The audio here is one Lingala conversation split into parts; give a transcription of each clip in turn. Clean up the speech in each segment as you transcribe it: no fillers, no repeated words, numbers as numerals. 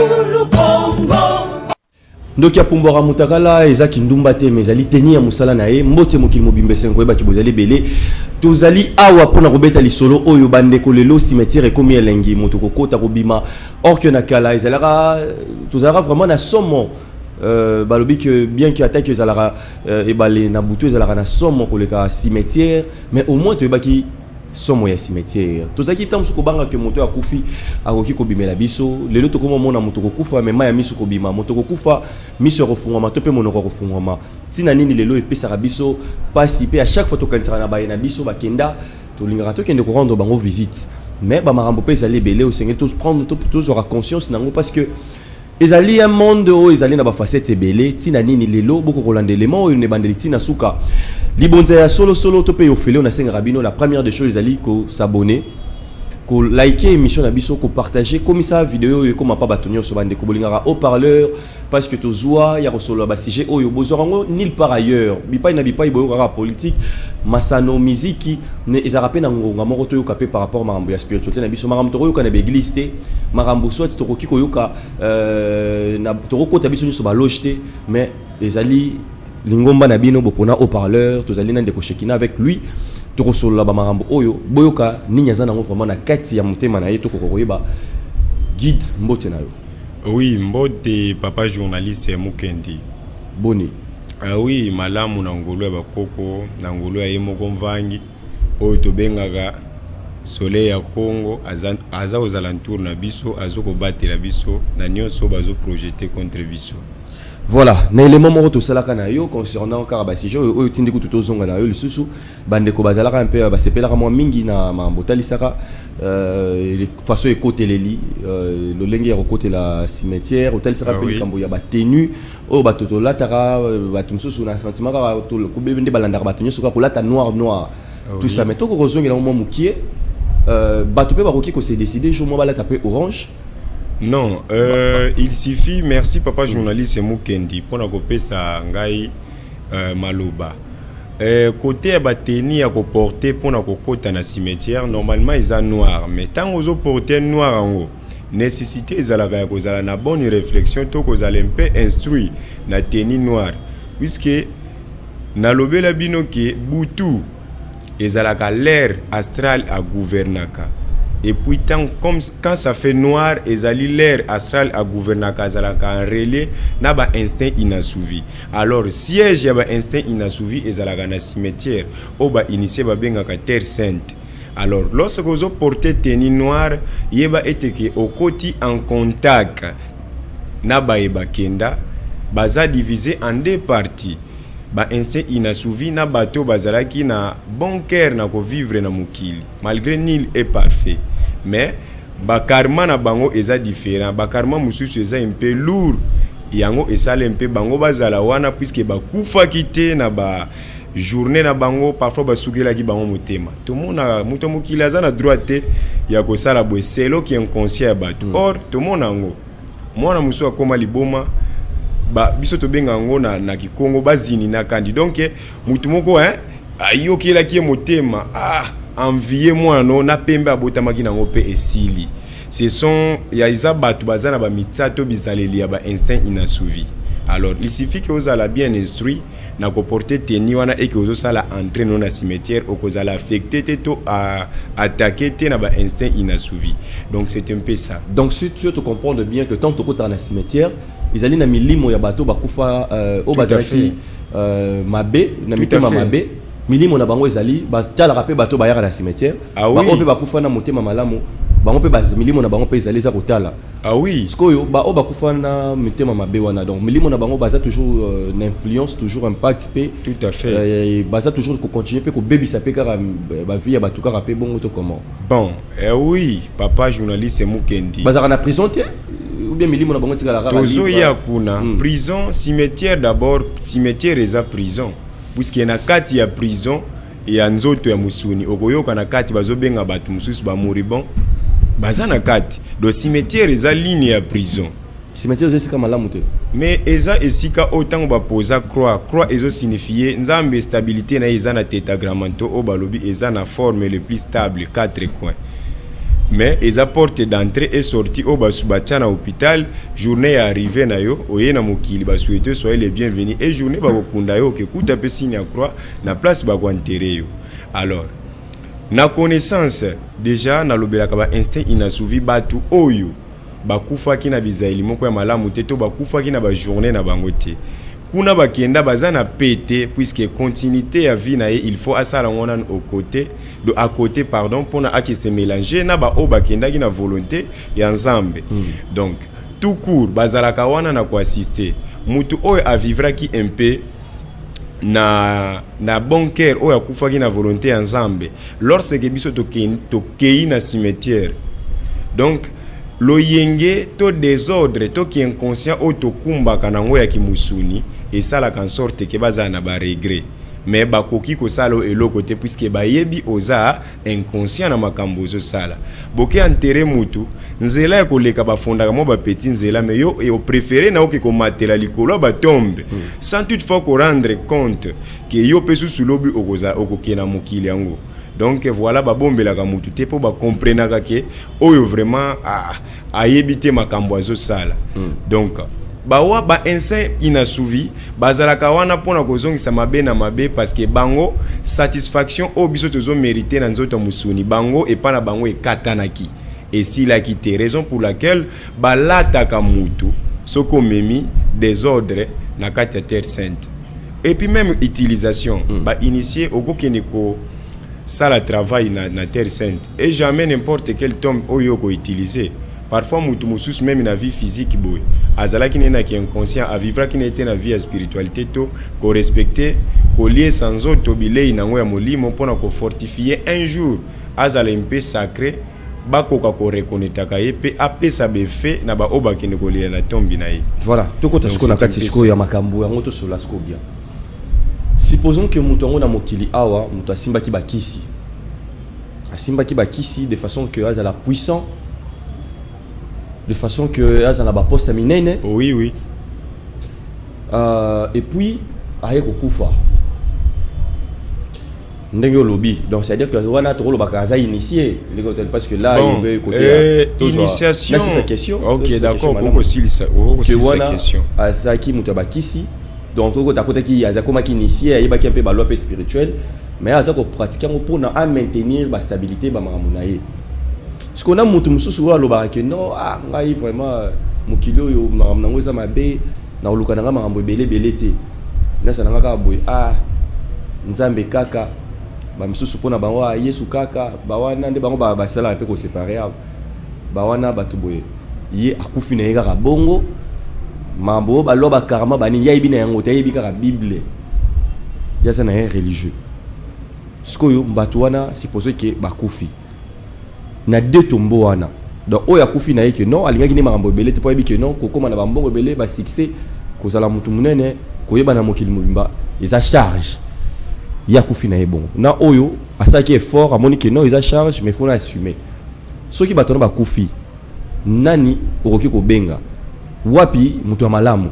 Kulu Congo. Ndoki apumbwaka mutakala, eza kindumba te, mais ezali teni ya mosala na ye. Mbote mokili mobimba, esengo oyebaki bozali ebele. Tozali awa mpona kobeta lisolo oyo, bandeko. Lelo cimetière ekomi elengi, moto kokota kobima, or que na kala ezalaka, tozalaka vraiment na somo. Balobi que bien que ataki ezalaka ebale na butu, ezalaka na somo koleka cimetière, mais au moins toyebaki somo ya cimetière. Tozalaki ntango mosusu kobanga ke moto akufi akoki kobimela biso. Lelo tokoma omona moto kokufa, mais mai ya miso kobima, moto kokufa miso ya kofungwama to mpe monoko ya kofungwama. Ntina nini lelo epesaka biso mpasi? Mpe à chaque fois tokanisaka na baye na biso bakenda, tolingaka tokende korendre bango visite, mais bamakambo mpe ezali ebele. Osengeli toprendre, tozwaka conscience nango, parce que ezali un monde oyo ezali na bafacette ebele. Ntina nini lelo boko kolanda élément oyo na ebandeli ntina suka? Libonza ya solosolo to mpe ofele oyo nasengaka bino, la première des choses ezali kos'abonner, koliker émission na biso, kopartager, komisa video oyo ekóma pa bato nyonso. Bandeko bolingaka haut-parleur, parce que tozwa ya kosolola basujet oyo bozwaka yango nulle part ailleurs. Bipai na bipai boyokaka politique, masano, miziki, ne ezalaka mpe na ngonga moko toyoka mpe par rapport makambo ya spiritualité na biso, makambo tokoyoka na baeglise te, makambo soit tokoki koyoka tokokota biso nyonso baloge te, mais ezali lingomba na bino bopona haut-parleur. Tozali na ndeko Shekina, avec lui tokosolola bamakambo oyo, boyoka nini aza nango vraiment na kati ya motema na ye, tokoka koyeba. Guide, mbote na yo. Oui, mbote papa journaliste Mukendi. Boni? Ah oui, malamu na ngolu ya bakoko, na ngolu ya ye moko mvangi oyo tobengaka soleil ya Congo, aza, aza kozala ntour na biso, aza kobatela biso na nyonso oyo bazoprojeter contre biso. Voilà, na élément moko tosalaka na yo concernant kaka basujet oyo, oyo tindi kutu tozonga na yo lisusu. Bandeko bazalaka mpe basepelaka mwa mingi na makambo otalisaka, façon ekoteleli, lolenge ya kokotela cimetière. Otalisaka mpe likambo ya batenu oyo bato tolataka, bato mosusu na sentiment kaka kobebe nde balandaka bato nyonso kaka kolata noir noir, tout ça. Mais toko kozongela mwa mokie, bato mpe bakoki kose décider jour mwa balata mpe orange. Non, il suffit. Merci papa journaliste Mukendi mpona kopesa ngai maloba. Côté ya bateni ya koporter mpona kokota na cimetière, normalement eza noir, mais ntango ozoporter noir yango, nécessité ezalaka ya kozala na bonne réflexion to kozala mpe instruit na tenue noire, puisque nalobela bino ke butu ezalaka l'air astral agouvernaka. Et puis tant comme quand ça fait noir, ezali l'air astral agouvernaka, azalaka en relais na ba instinct inassouvi. Alors siège ya ba instinct inassouvi ezalaka na cimetière oyo bainitié babengaka terre sainte. Alors lorsque ozoporter tenue noire, yeba ete ke okoti en contact na baye bakenda. Baza divisé en deux parties: bainstinct inassouvi na bato bazalaki na bon cœur na kovivre na mokili. Malgré nul est parfait, mais bakarma na bango eza différent. Bakarma mosusu eza mpe lourd, yango esala mpe bango bazala wana, puisque bakufaki te na ba journée na bango. Parfois basukelaki bango motema. Tomona moto ya mokili aza na droit te ya kosala boye, seloki inconscient ya bato. Or tomona yango, mwana mosusu akóma liboma ba, biso tobenga yango na kikongo bazini na kandi. Donc mutu moko, hein, ayokelaki ye motema, ah, envie mwana no na pembe abotamaki nango mpe esili. Ce sont ya eza bato baza na bamitsa to bizaleli ya bainstinct inassouvi. Alors il suffit ke ozala bien instruit na koporter tenue wana, eke ozosala entrée no na cimetière, okozala affecté te to attaqué te na bainstinct inassouvi. Donc c'est un peu ça. Donc si tu veux te comprendre bien que tant tokotaka na cimetière, ezali na milimo ya bato bakufa, oyo bazalaki mabe na mitema mabe, milimo na bango ezali batalaka mpe bato bayaka na cimetière. Ah oui. Baoyo mpe bakufa na motema malamu, bango mpe milimo na bango mpe ezali eza kotala. Ah oui. Sikoyo baoyo bakufa na mitema mabe wana, donc milimo na bango baza toujours na influence, toujours impact mpe. Tout à fait. Baza toujours kocontinuer mpe kobebisa mpe kaka bavie ya bato kaka mpe bongo to comment? Bon, oui, papa journaliste Mukendi. Bazalaka na prison te ou bien milimo na bango etikala kaka? Tozoya kuna. Prison, cimetière d'abord, cimetière eza prison, puisque na kati ya prison ya nzoto ya mosuni, okoyoka na kati bazobenga bato mosusu bamoribond baza na kati. Donc cimetière eza ligne ya prison. Cimetière eza esika malamu te. Mais eza esika oyo ntango bapoza croix, croix ezosignifie Nzambe, stabilité na ye eza na tétragrammaton oyo balobi eza na forme le plus stable, quatre coins. Mais eza porte d'entrée et sortie oyo basu batia na hôpital. Journée ya arrivée na yo, oye na mokili, basouhaite soyez les bienvenus, et journée bakokunda yo, okekuta mpe signe ya croix na place bakoenterrer yo. Alors, na connaissance déjà, nalobelaka ba instinct inassouvi, bato oyo bakufaki na bizaleli moko ya malamu te to bakufaki na bajournée na bango te, kuna bakenda baza na pe te, puisque continuité ya vie na ye, il faut asala yango nanu au côté de à côté, pardon, mpona ake se mélanger na baoyo bakendaki na volonté ya Nzambe. Donc tout court, bazalaka wana na koassister mutu oyo avivraki un peu na bon cœur, oyo akufaki na volonté ya Nzambe. Lorsque biso tokei na cimetière, donc loyenge to désordre to ki inconscient oyo tokumbaka nango ya kimusuni esalaka en sorte ke bazala na baregret, mais bakoki kosala oyo eloko te, puisque bayebi oza inconscient na makambo ozosala. Boke enterrer mutu, nzela ya koleka, bafondaka mwa bapeti nzela, mais yo opréféré na oke komatela likolo ya batombe sans toutefois korendre compte ke yo mpe susu lobi okokende na mokili yango. Donc voilà, babombelaka mutu te mpo bakomprenaka ke oyo vraiment ayebi te makambo azosala. Donc bawa ba instinct inassouvi bazalaka wana mpona kozongisa mabe na mabe, parce que bango, satisfaction oyo biso tozomérite na nzoto ya mosuni, bango epa na bango ekatanaki, esilaki te. Raison pour laquelle balataka mutu soki omemi désordre na kati ya terre sainte. Et puis même utilisation, bainitié, okokende ko sala travail na terre sainte et jamais n'importe quel tombe oyo okoutiliser. Parfois mutu mosusu, même na vie physique boye, azalaki nde naki inconscient, avivraki na te na vie ya spiritualité to korespecter koliesa nzoto bilei nango ya molimo mpona kofortifier, un jour azala mpe sacré, bakoka koreconnaîtraka ye mpe apesa befe na baoyo bakende kolela na tombi na ye. Voilà, tokota sikoyo na kati sikoyo ya makambo yango, tosola sikoyo bien. Supposons que moto yango na mokili awa, moto asimbaki bakisi, asimbaki bakisi de façon que azala puissant, de façon que azala baposte ya minene. Oui. Et puis aye kokufa ndenge olobi. Donc c'est à dire que wana tokolobaka aza initié ndenge otali, parce que là, bon, il veut côté initiation. C'est sa question. Ok, d'accord, kokosilisa question. Azalaki moto ya bakisi, donc tokota akotaki, azakomaki initié, ayebaki mpe baloi mpe spirituel, mais aza kopratiquer yango mpona amaintenir bastabilité bamakambo na ye. Sikoyo na moto mosusu oyo alobaka ke non, ah, ngai vraiment mokili oyo makambo nango eza mabe, na koluka na ngai makambo ebele ebele te, nasala nga kaka boye, ah, Nzambe kaka. Bamisusu mpona bango, ah, Yesu kaka. Bawana nde bango basalaka mpe koséparer awa, bawana bato boye. Ye akufi na ye kaka bongo, makambo oyo balwa bakarama banini, ye ayebi na yango te, ayebi kaka Bible, ye aza na ye religieux. Sikoyo bato wana, suppose ke bakufi na deux tombeau wana, donc oyo akufi na ye ke non, alingaki nde makambo ebele te, mpo ayebi ke non, kokóma na bambongo ebele, basuccès, kozala motu monene, koyeba na mokili mobimba eza charge, ye akufi na ye bongo. Na oyo asalaki effort, amoni ke non, eza charge, mais faut na assumer. Soki bato wana bakufi, nani okoki kobenga? Wapi moto ya malamu?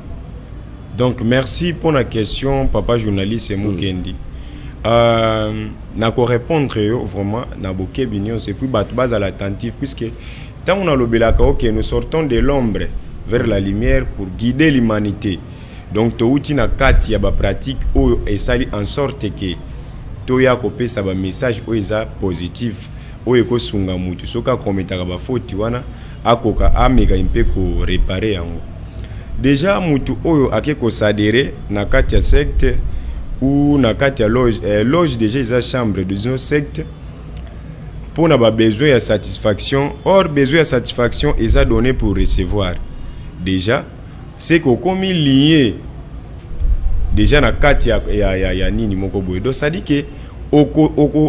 Donc merci pour la question, papa journaliste Mukendi. Nako répondre yo vraiment na bokebi nyonso, et puis bato bazala attentif, puisque ntango nalobelaka, ok, nous sortons de l'ombre vers la lumière pour guider l'humanité. Donc touti na kati ya bapratique oyo esali en sorte ke toya kopesa bamessage oyo eza positif, oyo ekosunga mutu soki akometaka bafoti wana, akoka ameka mpe koréparer yango. Déjà mutu oyo ake koadhérer na kati ya secte ou na kati ya loge, loge déjà eza chambre, disons secte, mpona babesoin ya satisfaction. Or besoin ya satisfaction eza donné pour recevoir. Déjà c'est kokomi lié déjà na kati ya nini moko boye. Donc ça dit que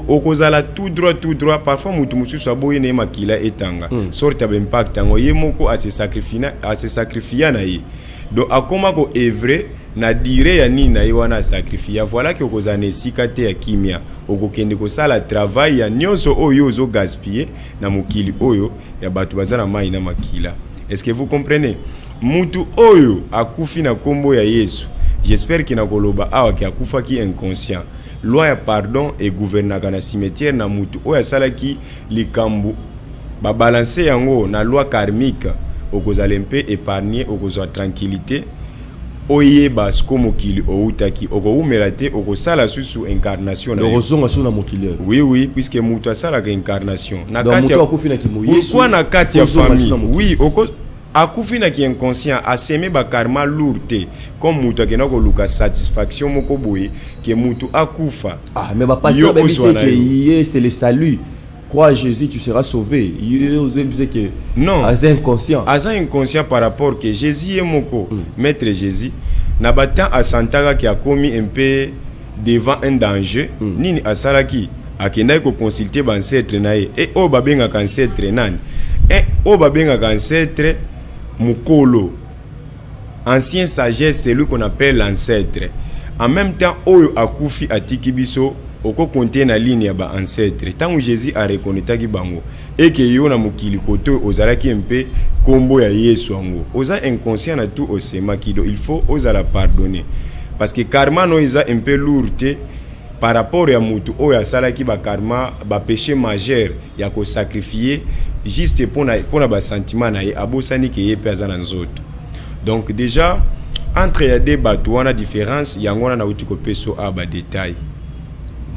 okozala tout droit, tout droit. Parfois mutu mosusu aboyi na ye makila etanga, sorte ya baimpact yango, ye moko ase sacrifier na ye, donc akóma koœuvrer na dire ya nini na ye wana asacrifier. Voilà ke okozala na esika te ya kimia, okokende kosala travail ya nyonso oyo ozogaspiller na mokili oyo ya bato baza na mai na makila. Est ce que vous comprenez? Mutu oyo akufi na nkombo ya Yesu, j'espère ke na koloba awa ke akufaki inconscient, loi ya pardon egouvernaka na cimetière na mutu oyo asalaki likambo. Babalance yango na loi karmique, okozala mpe épargné, okozwa tranquillité. Oyeba siko mokili outaki, okowumela te, okosala susu incarnation na yo. Okozonga so na mokili oyo. Oui, puisque moto asalaka incarnation na Donc, kati moto akufi na kimoyesu, pourquoi na kati ya kozonga famille. lisusu na mokili. Oui, akufi na ki-inconscient, aseme bakarma lourd te, comme moto akenda koluka satisfaction moko boye ke moto akufa. Ah, mais bapasteur Yo bayebisi ozwa na ke yo. ye, c'est le salut, crois à Jésus, tu seras sauvé. Ye ozoyebisa ke Non. aza inconscient. Aza inconscient par rapport ke Jésus ye moko, maître Jésus, na batemps asantaka akomi un peu devant un danger. Nini asalaki? Akendaki koconsulte baancêtre na ye. E oyo babengaka ancêtre nani? E oyo babengaka ancêtre, mokolo, ancien sagesse, c'est lui qu'on appelle l'ancêtre. En même temps, oyo akufi atiki biso, okokonte na ligne ya baancêtre. Ntango Jésus arekonetaki bango eke yo na mokili kote oyo ozalaki mpe nkombo ya Yesu, yango oza inconscient na tout osemaki. Do il faut ozala pardonné, parce que karma no eza un peu lourd te par rapport ya motu oyo asalaki bakarma, bapéché majeur ya kosacrifie juste mpona basentiment na ye, abosani ke ye mpe aza na nzoto. Donc déjà, entre ya de bato wana, différence yango wana nauti kopesa a badetail.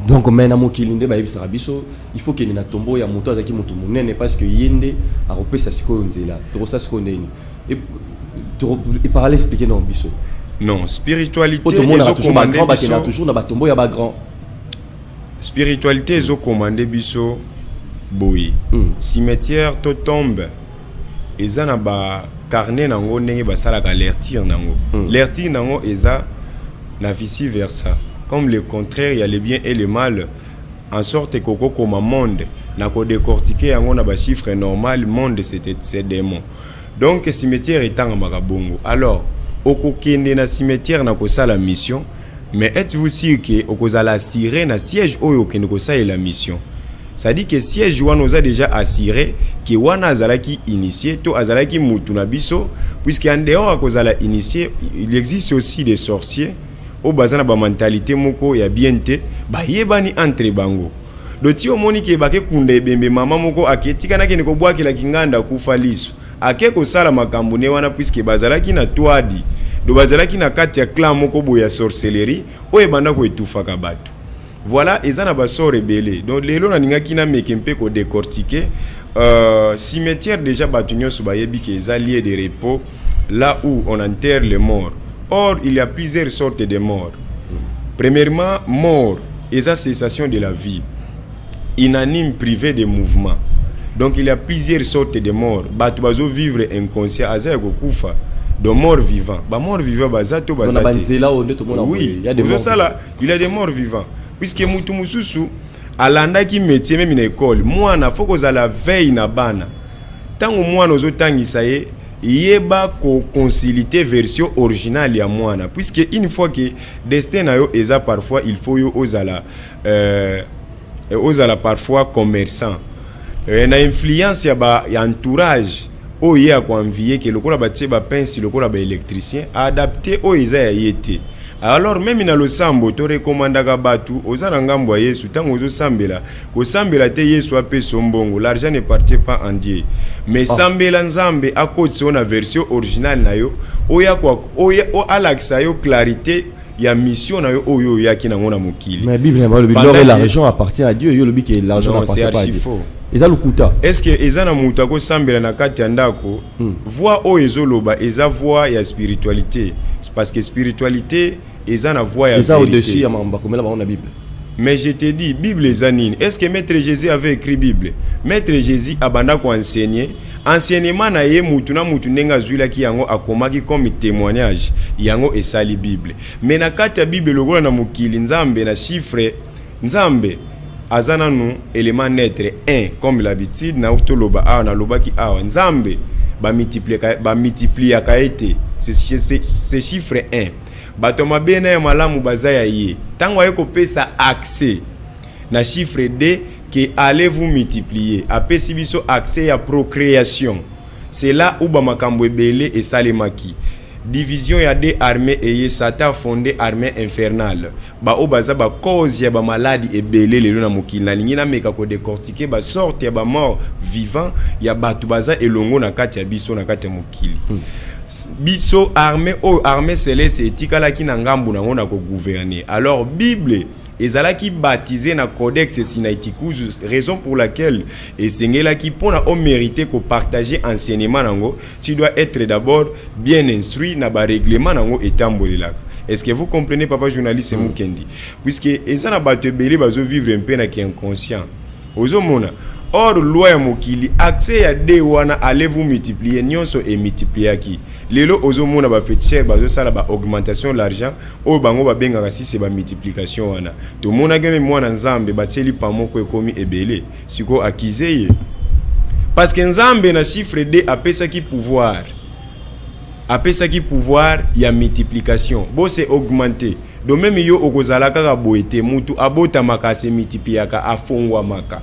Donc, mais na mokili nde bayebisaka biso, il faut kende na tombeau ya moto azalaki moto monene, parce que ye nde akopesa sikoyo nzela. Tokosala sikoyo ndeni eparale expliquer na biso? Non, spiritualité Po tomonaka toujours ezokomande bagrand bakendaka biso. Toujours na batombeau ya bagrand. Spiritualité ezokomande biso boye. Cimetière to tombe eza na bacarnet nango, ndenge basalaka lecture nango. Lecture nango eza na vice versa, comme le contraire ya le bien et le mal, en sorte kokokoma monde na kodécortiquer yango na bachiffre normal. Monde, c'est démon. Donc cimetière etangamaka bongo. Alors okokende na cimetière na kosala mission, mais êtes-vous sûr ke okozala assuré na siège oyo okende kosalela mission? C'est-à-dire que siège wana oza déjà assuré ke wana azalaki initié to azalaki mutu na biso, puisque en dehors akozala initié, il existe aussi des sorciers oyo baza na bamentalité moko ya bien te, bayebani entre bango. Do ti omoni ke bakekunda ebembe, mama moko ake tika nakende kobwakelaki nganda, akufa liso, ake kosala makambo ne wana, puisque bazalaki na twadi do bazalaki na kati ya clan moko boye ya sorcellerie oyo ebanda koetufaka bato. Voilà, eza na basort ebele. Donc lelo nalingaki nameke mpe kodécortiquer cimetière. Déjà, bato nyonso bayebi ke eza lieu de repos, là où on enterre les morts. Or il y a plusieurs sortes de morts. Premièrement, mort eza cessation de la vie, inanime, privé de mouvement. Donc il y a plusieurs sortes de morts. Bato bazovivre inconscient, aza ya kokufa. Donc mort vivant, bamort vivant baza to na baza te? Banzela oyo nde tomona. Oui. Il y a des morts. Ozosala, il y a des morts vivants, puisque mutu mosusu alandaki métier même na école. Mwana fo kozala veille na bana. Ntango mwana ozotangisa ye, yeba koconsulter version originale ya mwana, puisque une fois que destin na yo eza, parfois il faut yo ozala parfois commerçant, na influence ya entourage oyo ye akoenvie ke lokola batie bapensi, lokola baélectricien, adapte oyo eza ya ye te. Alors même na losambo, torekomandaka bato oza na ngambo ya Yesu. Ntango ozosambela, kosambela te Yesu apesa yo mbongo. L'argent ne partait pas en Dieu, mais Ah. sambela Nzambe akotisa yo na version originale na yo, oyo alakisa yo clarité ya mission na yo oyo oyaki nango na mokili. Mais Bible balobi Pendant l'or et l'argent appartient à Dieu. Yo lobi ke l'argent Non, n'appartient c'est pas à archi Dieu. faux. Eza lokuta. Est ce que eza na moto akosambela na kati ya ndako? Voix oyo ezoloba eza voix ya spiritualité. C'est parce que spiritualité eza na voix ya Eza vérité. au-dessus ya makambo bakomela bango na Bible. Mais je te dis, Bible eza nini? Est ce que maître Jésus avait écrit Bible? Maître Jésus abanda koenseigner. Enseignement na ye, mutu na mutu ndenge azwilaki yango, akomaki comme témoignage, yango esali Bible. Mais na kati ya Bible, lokola na mokili, Nzambe na chiffre, Nzambe aza nanu élément neutre 1. Comme l'habitude na toloba awa, nalobaki awa, Nzambe bamultipliaka ye te. C'est chiffre 1. Bato mabe na ya malamu baza ya ye. Ntango aye kopesa accès na chiffre 2 ke allez-vous multiplier, apesi biso accès ya procréation. C'est là où bamakambo ebele esalemaki. Division ya deux armées eye, Satan fondé armée infernale, baoyo baza bacause ya bamaladi ebele lelo na mokili. Nalingi nameka kodécortiquer basorte ya bamort vivant ya bato baza elongo na kati ya biso, na kati ya mokili. Biso armée oyo, armée céleste, etikalaki na ngambu nango na kogouverner. Alors Bible ezalaki baptisé na Codex Sinaiticus, raison pour laquelle esengelaki, mpona omérite kopartager enseignement nango, tu dois être d'abord bien instruit na barèglement nango etambolelaka. Est-ce que vous comprenez, papa journaliste? Mukendi, puisque eza na bato ebele bazovivre mpe na ki inconscient, ozomona. Or loi ya mokili, accès ya de wana, allez-vous multiplier, nyonso emultipliaki. Lelo ozomona baféticheur bazosala baaugmentation, l'argent oyo bango babengaka sise bamultiplication wana. Tomonaki même mwana Nzambe batieli pa moko, ekomi ebele. Sikoyo akize ye parce que Nzambe na chiffre 2 apesaki pouvoir, apesaki pouvoir ya multiplication, bose augmenter. Donc même yo okozala kaka boye te. Mutu abotamaka, ase multipliaka, afongwamaka.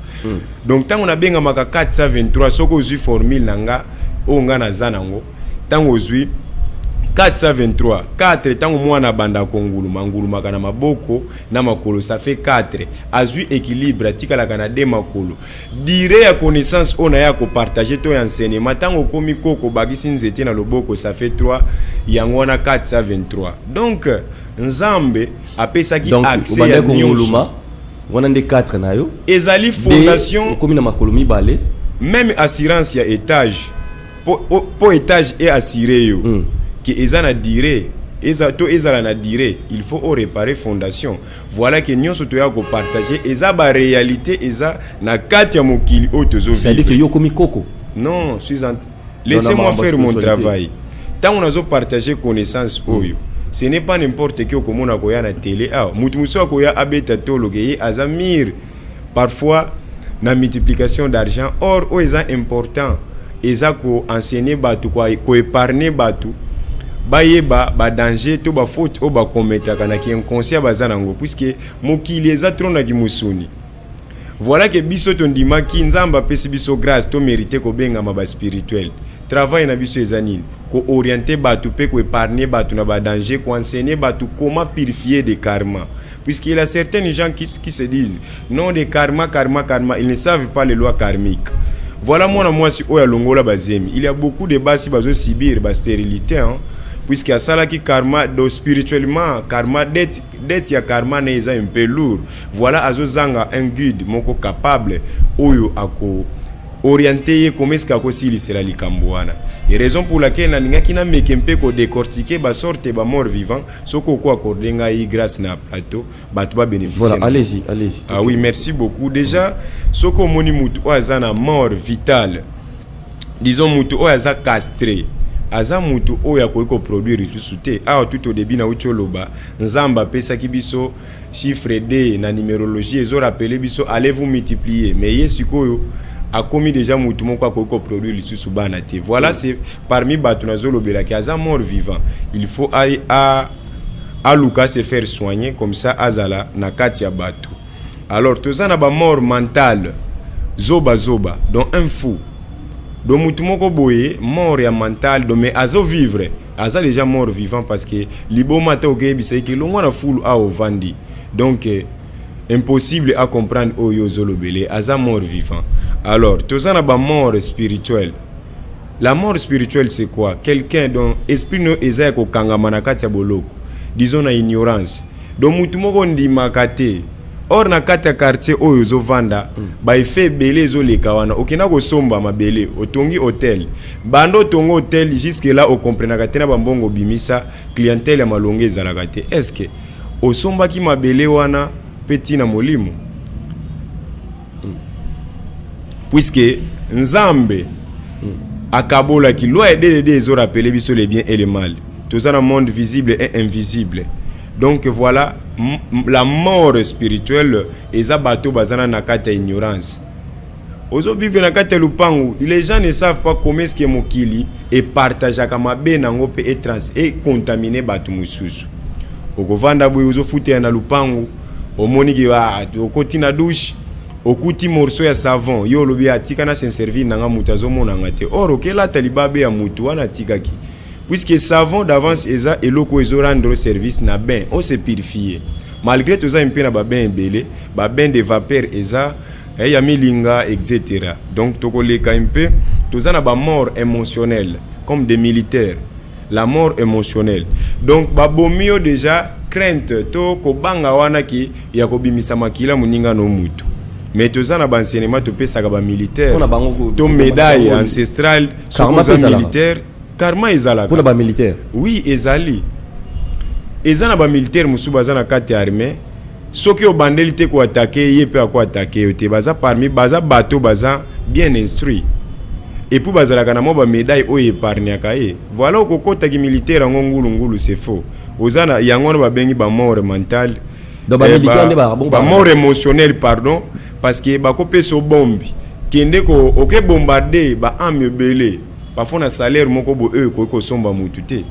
Donc ntango nabengamaka 423, soki ozwi formule na nga oyo nga naza nango, ntango ozwi 423, 4, ntango mwana abanda konguluma, ngulumaka na maboko na makolo, ça fait 4. Azwi équilibre, atikalaka na de makolo. Durée ya connaissance oyo na ye akopartage to ya enseignement, ntango okomi koko, obakisi nzete na loboko, ça fait 3. Yango wana 423. Donc Nzambe apesaki accès ya nyonso wana nde 4 na yo. Ezali fondation. Okomi na makolo mibale. Même assurance ya étage, po étage eassure yo ke eza na durée, eza to ezala na durée, il faut réparer fondation. Voilà que nyonso toya kopartage eza baréalité, eza na kati ya mokili oyo tozovivre. Que yo okomi koko? Non, suis en... laissez-moi faire mon travail. Ntango nazopartage connaissance oyo, ce n'est pas n'importe qui okomona koya na télé awa. Mutu mosusu akoya abeta toloke, ye aza mire parfois na multiplication d'argent. Or oyo eza important eza koenseigner bato, koépargne bato, bayeba badanger to bafaute oyo bakometaka na ki inconscient baza nango, puisque mokili eza trop na kimosuni. Voilà que biso tondimaki, Nzambe apesi biso grâce, tomérite kobengama baspirituel. Travail na biso eza nini? Koorienter bato mpe koépargne bato na badanger, koenseigner bato comment purifier de karma, puisqu'il y a certaines gens qui se disent non de karma, karma, karma, ils ne savent pas les lois karmiques. Voilà, mwana mwasi oyo alongola bazemi, il y a beaucoup de basi bazosubir bastérilité, hein? Puisque asalaki karma do spirituellement, karma dette, dette ya karma na eza un peu lourd. Voilà, azozanga un guide moko capable oyo ako orienté ye comment est-ce akosilisela likambo wana. Et raison pour laquelle nalingaki nameke mpe kodécortiquer basorte bamort vivant. Soki oko accorde ngai grâce na plateau, bato babénéficie. Voilà, allez-y, allez-y. Ah oui, merci beaucoup. Déjà, soki omoni mutu oyo aza na mort vitale, disons mutu oyo aza castré, aza mutu oyo akoki koproduire lisusu te. Awa tout au début nauti oloba, Nzambe apesaki biso chiffre d na numérologie, ezorappeler biso allez vous multiplier. Mais ye sikoyo akomi déjà mutu moko akoki koproduire lisusu bana te. Voilà, c'est parmi bato nazolobelaki aza mort vivant. Il faut aluka se faire soigner, comme ça azala na kati ya bato. Alors toza na bamort mentale, zoba zoba, donc un fou, donc mutu moko boye mort ya mental, donc mais azovivre, aza déjà mort vivant, parce que liboma te okeyebisa ye ke longwa na fulu awa ovandi. Donc impossible à comprendre oyo ozolobele, aza mort vivant. Alors toza na bamort spirituelle. La mort spirituelle, c'est quoi? Quelqu'un dont esprit no eza ya kokangama na kati ya boloko, disons na ignorance. Donc mutu moko ndimaka te. Or na kati ya quartier oyo ozovanda, baeffet ebele ezoleka wana. Okenda kosomba mabele, otongi hotel, banda otonga hotel jusque là okomprenaka te na bambongo obimisa, clientèle ya malongo ezalaka te. Est ce que osombaki mabele wana mpe ntina molimo? Puisque Nzambe akabolaki loi ya DDD, ezorappeler biso le bien et le mal. Toza na monde visible et invisible. Donc voilà, la mort spirituelle eza bato baza na kati ya ignorance. Ozovivre na kati ya lupangu, les gens ne savent pas comment est-ce que mokili epartageaka mabe nango mpe etrans econtamine bato mosusu. Okovanda boye, ozofutela na lupangu, omoni ke okoti na douche, okuti morceau ya savon. Yo olobi atika na se servir nanga, moto azomonanga te. Or okelata libabe ya motu wana atikaki. Puisque savon d'avance eza eloko ezorendre service na bain, on se purifie. Malgré toza mpe na babain ebele, babain de vapeur eza ya milinga, etc. Donc tokoleka mpe toza na bamort émotionnelle, comme des militaires. La mort émotionnelle, donc babomi yo déjà, crainte to kobanga wana ki ya kobimisa makila moninga no mutu. Mais toza na baenseignement topesaka bamilitaire Mpona bango to médaille ancestrale. Soki Karma oza mpe ezalaka. militaire, karma ezalaka. Mpona bamilitaire? Oui, ezali. Eza na bamilitaire mosusu baza na kati ya armée, soki obandeli te koattaquer ye, mpe akoattaquer yo te. Baza parmi, baza bato baza bien instruit et puis bazalaka na mwa bamédaille oyo épargnaka ye. Voilà, okokotaki militaire yango ngulungulu, c'est faux. Oza na yango wana babengi bamort mentale. Donc bamilitaire nde bongo bamort émotionnel, pardon, parce que bakopesa obombi kende ko oke bombarde baâme ebele, parfois na salaire moko boye oyo ekoki kosomba mutu te.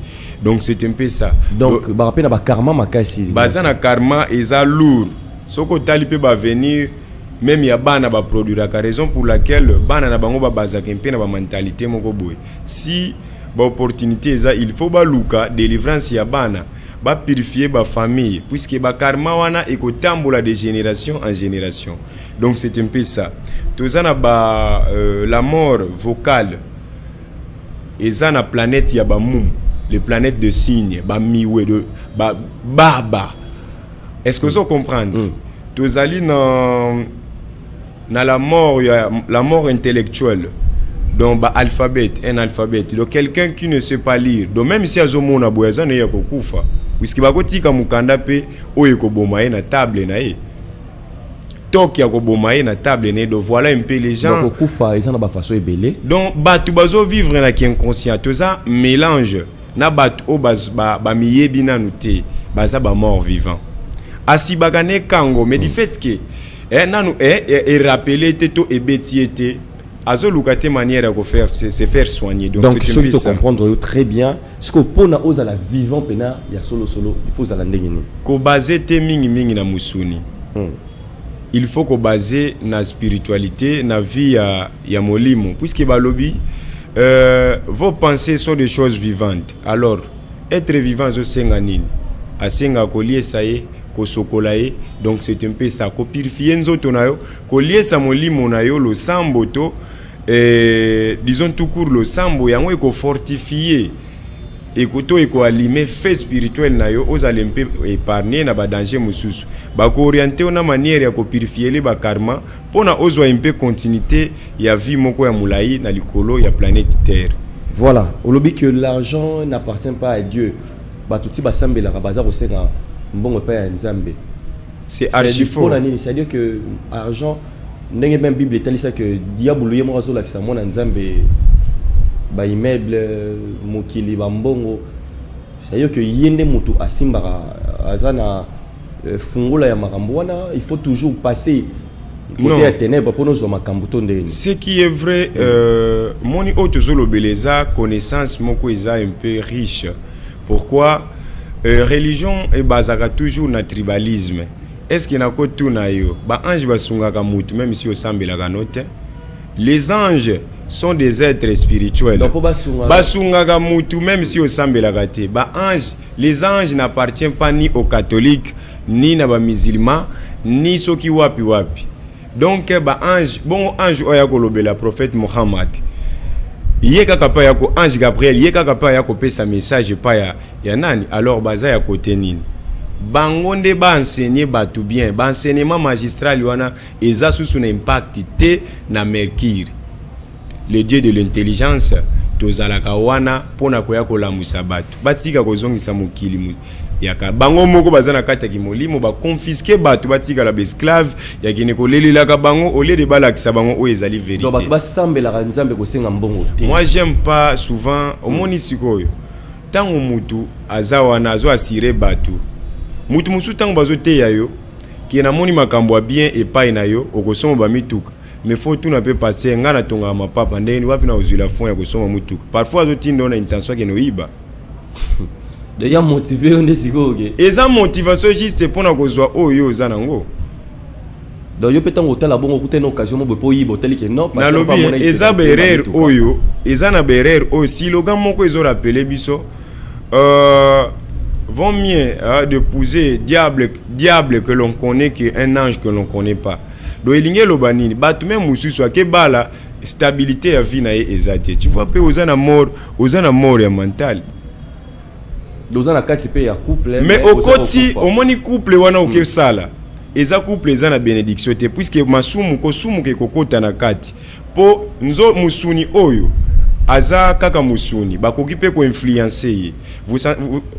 Donc c'est un peu ça. Donc baka mpe na bakarma makasi. Baza na karma, eza lourd. Soki otali mpe bavenir même ya bana baproduiraka, raison pour laquelle bana na bango babazaka mpe na bamentalité moko boye. Si baopportunité eza, il faut baluka délivrance ya bana, bapurifie bafamille, puisque bakarma wana ekotambola de génération en génération. Donc c'est un peu ça. Toza na ba la mort vocale, eza na planète ya bamum, les planètes de signe bamiwe de ba baba. Est-ce que ozo comprendre? Tozali na la mort ya la mort intellectuelle, donc ba alphabet, un alphabet, donc quelqu'un qui ne sait pas lire. Donc même si azomona boye, aza na ye ya kokufa, puisque bakotika mokanda mpe oyo ekoboma ye na table na ye, toki ya koboma ye na table na ye. Donc voilà un peu les gens. Donc kokufa eza na bafaçon ebele. Donc bato bazovivre na kiinconscient, toza mélange na bato oyo bamiyebi nanu te, baza bamort vivant. Asibaka ne kango, mais du fait que nanu erappeler te to ebeti ye te, azoluka te manière ya kofaire se faire soigner. Donc, donc c'est un soki peu ça. Tocomprendre yo très bien, sikoyo mpona ozala vivant mpena ya solosolo, il faut ozala ndenge nini? Kobaser te mingimingi na mosuni. Il faut kobaser na spiritualité, na vie ya molimo, puisque balobi vos pensées sont des choses vivantes. Alors être vivant azosenga nini? Asenga koliesa ye, kosokola ye. Donc c'est un peu ça, kopurifie nzoto na yo, koliesa molimo na yo, losambo to disons tout court losambo yango ekofortifie to ekoalime fait spirituel na yo, ozala mpe épargne na badanger mosusu. Bakooriente yo na manière ya kopurifiele bakarma mpona ozwa mpe continuité ya vie moko ya molai na likolo ya planète Terre. Voilà, olobi que l'argent n'appartient pas à Dieu. Bato ti basambelaka, baza kosenga mbongo epai ya Nzambe. C'est archi faux. Mpona nini? C'est à dire que argent, ndenge même Bible etalisa que diabolo ye moko azolakisa mwana Nzambe baimmeuble, mokili, bambongo, c'est-à-dire que ye nde moto asimbaka, aza na fungola ya makambo wana. Il faut toujours passer côté Non. ya ténèbre mpona ozwa makambo to ndenge nini? Ce qui est vrai, moni oyo tozolobela eza connaissance moko eza un peu riche. Pourquoi? Religion ebazaka toujours na tribalisme. Est ce que nakotuna yo, baange basungaka mutu même si osambelaka no te? Les anges sont des êtres spirituels. Donc mpo basunga Basungaka mutu même si osambelaka te. Baange, les anges n'appartient pas ni aux catholiques, ni na bamusulman, ni soki wapi wapi. Donc baange bongo, ange oyo ya kolobela prophète Mohammed, ye kaka mpe ya ko ange Gabriel, ye kaka mpe ya kopesa message epai ya nani? Alors baza ya kote nini? Bango nde baenseigner bato bien. Baenseignement magistral wana eza susu na impact te na Mercure, le dieu de l'intelligence. Tozalaka wana mpona koya kolamusa bato, batika kozongisa mokili yaka. Bango moko baza na kati ya kimolimo, baconfiske bato, batikala baesclave ya kende kolelelaka bango au lieu de balakisa bango oyo ezali vérité. Donc bato basambelaka Nzambe kosenga mbongo te. Moi, j'aime pas souvent. Omoni sikoyo, ntango mutu aza wana azo assurer bato, mutu mosusu ntango bazoteya yo ke namoni makambo ya bien epai na yo, okosomba bamituka, mais faut tuna mpe passe ngai natongaka mapapa ndenge wapi na kozwila fond ya kosomba mutuka. Parfois azotinda yo na intention akende oyiba. Déjà motivé yo nde sikoyo ke Eza motivation juste mpona kozwa oyo oza nango. Donc yo mpe ntango otala bongo, okutani na occasion mo boye mpo oyiba, otali ke non. Nalobi eza baerreur oyo, eza na baerreur oyo. Slogan moko ezorappeler biso vaut mieux, hein, d'épouser diable, diable que l'on connaît qu'un ange que l'on connaît pas. Donc elingi eloba nini? Bato me mosusu akebala, stabilité ya vie na ye eza te. Tu vois, mpe oza na mort, oza na mort ya mental. Oza na kati mpe ya couple. Mais okoti, omoni couple wana okesala, eza couple eza na bénédiction te, puisque masumu, kosumuka ekokota na kati, mpo nzo musuni oyo aza kaka musuni, bakoki mpe koinfluencer ye.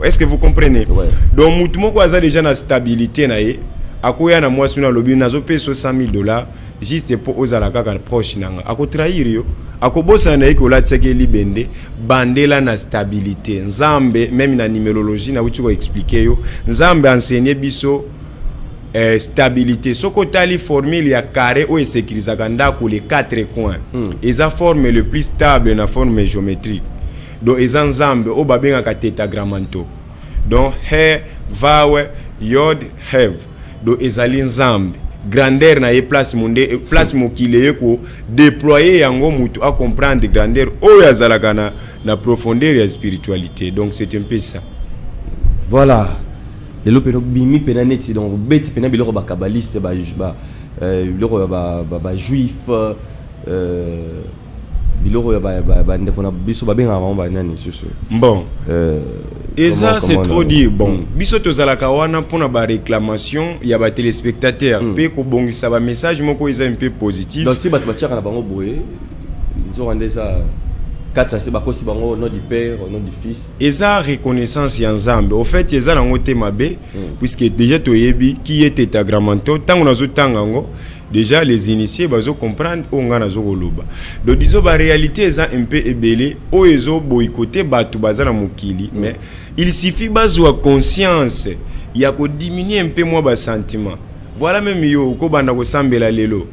Est-ce que vous comprenez? Ouais. Donc mutu moko aza déjà na stabilité na ye, akoya na mwasi wana, alobi: nazopesa 100 000 $ juste mpo ozala kaka proche na nga. Akotrahir yo, akobosana na ye kolatisaki libende. Bandela na stabilité. Nzambe, même na numérologie nauti koexpliquer yo, Nzambe enseigné biso stabilité. Soki otali formule ya carré oyo esécurisaka ndako, les quatre coins, eza forme le plus stable na forme géométrique. Donc eza Nzambe oyo babengaka tétragrammaton, donc He, Vaw, Yod, Hev. Donc ezali Nzambe, grandeur na ye, place monde, place mokili eye kodéployer yango, mutu acomprendre grandeur oyo azalaka na profondeur ya spiritualité. Donc c'est un peu ça. Voilà, lelo mpena obimi mpena neti, donc obeti mpena biloko bakabaliste, biloko ya bajuif, biloko ya bandeko na biso babengaka bango banani lisusu? Bon, eza, c'est trop dire. Bon, biso tozalaka wana mpona baréclamation ya batéléspectateur mpe kobongisa bamessage moko eza un peu positif. Donc ti bato batiaka na bango boye, nzoka nde eza 4 ase bakosi bango au nom du Père, au nom du Fils. Eza reconnaissance ya Nzambe. Au fait, eza nango te mabe, puisque déjà toyebi qui est tétragrammaton. Ntango nazotanga yango, déjà les initiés bazocomprendre oyo ngai nazokoloba. Donc disons, baréalité eza un peu ebele oyo ezoboyikote bato baza na mokili, mais il suffit bazwa conscience ya kodiminuer un peu mwa basentiment. Voilà, même yo okobanda kosambela lelo,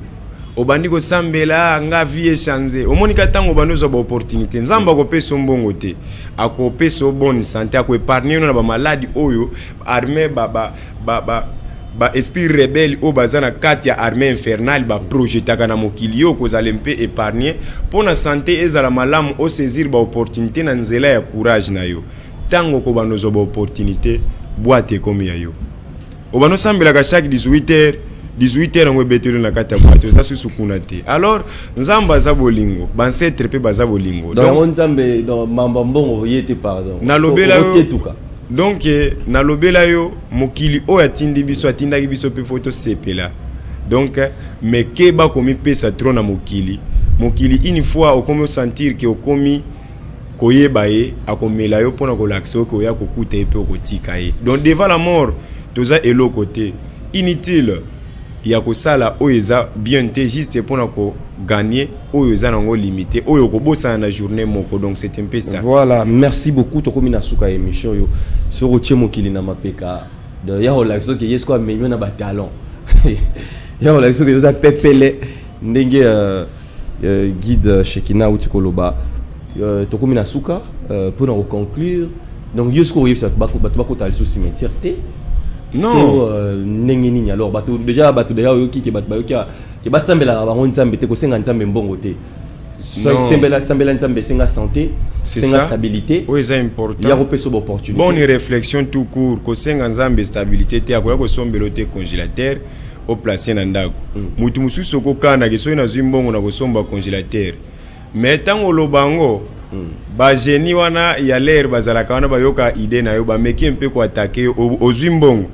obandi kosambela, nga vie echange. Omoni ka ntango obandi ozwa baopportunité, Nzambe akopesa yo mbongo te, akopesa yo bonne santé, akoépargne yo na bamaladi oyo armée ba esprit rebelle oyo baza na kati ya armée infernale baprojetaka na mokili. Yo okozala mpe épargne mpo na santé ezala malamu, osaisir baopportunité na nzela ya courage na yo. Ntango okobanda ozwa baopportunité, boîte ekomi ya yo. Obanda osambelaka chaque 18 heures, 18 heures yango ebeteli na kati ya boîte, oza susu kuna te. Alors Nzambe aza bolingo, bancêtre mpe baza bolingo. Donc yango Nzambe, donc mamba mbongo ye te, pardon. Nalobela yo. Otetuka. Donc nalobela yo, mokili oyo atindi biso, atindaki biso mpe fo tosepela. Donc mais keba komipesa trop na mokili. Mokili, une fois okomi osentir ke okomi koyeba ye, akomela yo mpona kolakisa yo ke oya kokuta ye mpe okotika ye. Donc devant la mort, toza eloko te, inutile ya kosala oyo eza bien te juste mpona kogagner oyo eza nango limité, oyo okobosana na journée moko. Donc c'est un peu ça. Voilà, merci beaucoup. Tokomi na suka ya émission oyo. Soki otie mokili na mapeka, donc ya kolakisa soki ye siko amemi yo na batalon, ya kolakisa soki oza pepele ndenge guide Shekina auti koloba. Tokomi na suka mpona koconclure. Donc yo sikoyo oyebisa bato bakota lisusu cimetière te? Non. To ndenge nini? Alors bato déjà oyoki ke bato bayoki ke basambelaka bango Nzambe te, kosenga Nzambe mbongo te. Non. Sembela, sambela Nzambe, esenga santé, C'est senga ça. stabilité. Oyo eza important. Ya kopesa baopportunité. Bonne réflexion tout court. Kosenga Nzambe stabilité te, akoya kosombela te congélateur oplace na ndako. Mutu mosusu okokanaki soki nazwi mbongo na kosomba congélateur, mais ntango oloba yango, bagenie wana ya lere bazalaka wana, bayoka idée na yo, bameki mpe koattaquer yo. Ozwi mbongo,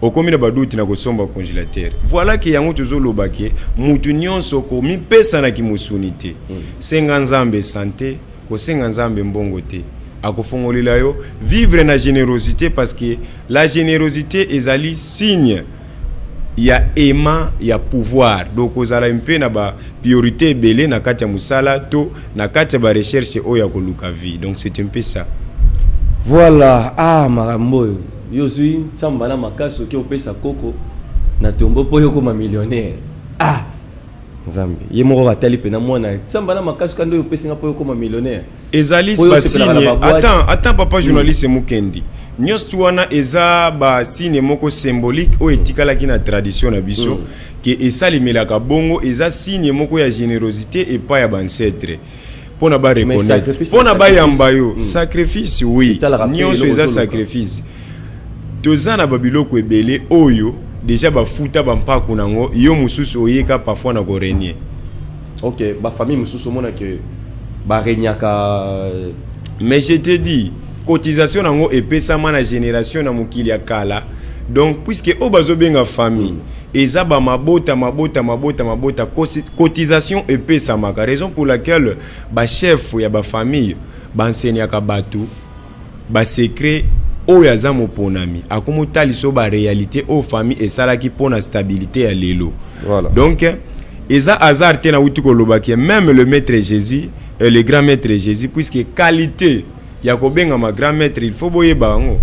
okomi na badoute na kosomba congélateur. Voilà ke yango tozoloba ke mutu nyonso komipesanaki mosuni te. Senga Nzambe santé, kosenga Nzambe mbongo te, akofongolela yo. Vivre na générosité, parce que la générosité ezali signe ya aimant ya pouvoir. Donc kozala mpe na bapriorité ebele na kati ya mosala to na kati ya barecherche oyo ya koluka vie. Donc c'est un peu ça. Voilà. Ah, makambo oyo yo ozwi ntsamba na makasi, oki opesa koko na tombo mpo yo okoma millionnaire. Ah, Nzambe ye moko atali mpena mwana samba na makasi kanda oyo opesinga mpo okoma millionnaire. Ezali Oyo osepelaka na basigne. baboîte. Attends, attends, papa journaliste Mukendi, nyonso tu wana eza basigne moko symbolique oyo etikalaki na tradition na biso ke esalemelaka bongo. Eza signe moko ya générosité epai ya baancêtre mpona bareconnaître, sacrifice mpona na bayamba yo. Sacrifice. Sacrifice, oui. Etalaka mpe Nyonso eloko eza ozoluka. sacrifice. Toza na babiloko ebele oyo déjà bafuta bampaku nango, yo mosusu oyeka parfois na korenier. Ok, bafamille mosusu omona ke baregnaka. Mais je te dis, cotisation nango epesama na génération na mokili ya kala. Donc puisque oyo bazobenga famille eza bamabota, mabota, mabota, mabota, cotisation epesamaka, raison pour laquelle bachef ya bafamille baenseignaka bato basecret. Oyo aza moponami akomotalisa oyo baréalité oyo famille esalaki mpona stabilité ya lelo. Donc eza hasard te nauti kolobaki même le maître Jésus, le grand maître Jésus, puisque qualité ya kobengama grand maître, il faut boyeba yango.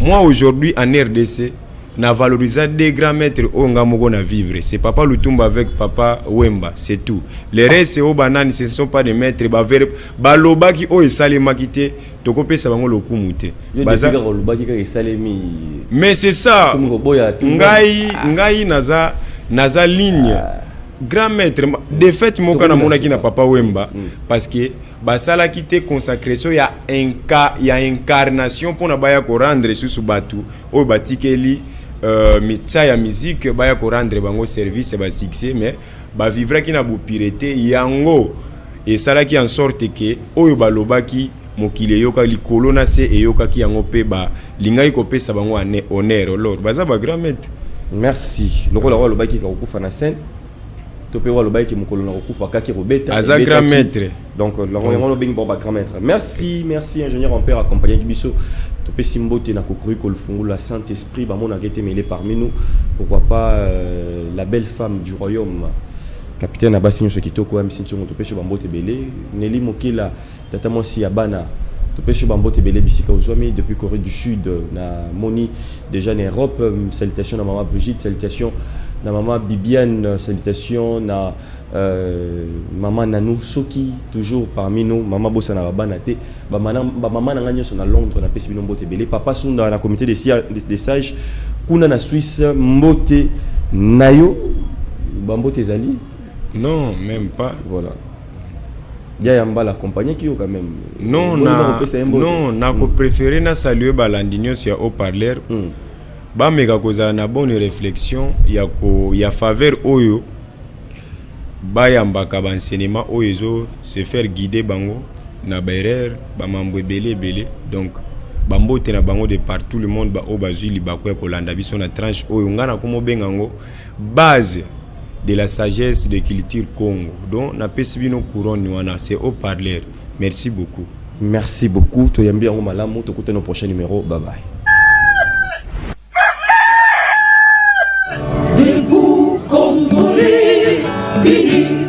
Moi aujourd'hui en RDC na valorisa deux grands maîtres oyo nga moko na vivre, c'est papa Lutumba avec papa Wemba, c'est tout. Les restes oyo banani, ce ne sont pas des maîtres. Bavere balobaki oyo esalemaki te, tokopesa bango lokumu te. Yo Baza depuis kaka olobaki kaka esalemi. Mais c'est ça. Komi koboya tout le monde. Ngai naza ligne grand maître de fait moko Tokomi na namonaki na suka. papa Wemba, parce que basalaki te consacration ya incarnation mpona baya korendre susu bato oyo batikeli mitsa ya musique, baya korendre bango service ya basuccès, mais bavivraki na bopureté. Yango esalaki en sorte ke oyo balobaki mokili eyoka, likolo na se eyokaki yango, mpe balingaki kopesa bango honneur. Alors baza bagrand maître. Merci. Lokola oyo alobaki kokufa na scène to mpe oyo alobaki mokolo na kokufa kaki kobeta. Aza ebetaki. grand maître. Donc yango yango obengi bango bagrand maître. Merci, merci ingénieur ampère accompagnaki biso. Topesi mbote na kokori kolfungula Saint Esprit, bamonaka ete mele parmi nous. Pourquoi pas la belle femme du royaume, capitaine na basi nyonso kitoko ya misi ntiongo, topesi yo bambote ebele. Neli Mokela, tata mwasi ya bana, topesi yo bambote ebele bisika ozwami depuis Corée du Sud, na moni déjà na Europe. Salutation na mama Brigitte, salutation na mama Bibiane, salutation na mama Nanou Soki, toujours parmi nous. Mama bosanaka bana te, bamama na ngai nyonso na Londres, napesi bino mbote ebele. Papa Sunda na comité des sages kuna na Suisse, mbote na yo, bambote ezali. Non, même pas. Voilà, ya yambala accompagné yo quand même. Non. Boni Na bakopesa ye mbote. Non, nakopréféré na salue balandi nyonso ya haut-parleur. Bameka kozala na bonne réflexion ya faveur oyo bayambaka baenseignement oyo ezo se faire guider bango na baerreur, bamambo ebele ebele. Donc bambote na bango de partout le monde, baoyo bazwi libaku ya kolanda biso na tranche oyo ngai nakomobenga yango base de la sagesse de culture Congo. Donc napesi bino couronne wana, c'est haut parleur. Merci beaucoup. Merci beaucoup, toyambi yango malamu. Tokutana au prochain numéro, bye bye. Debout Congolais, unis.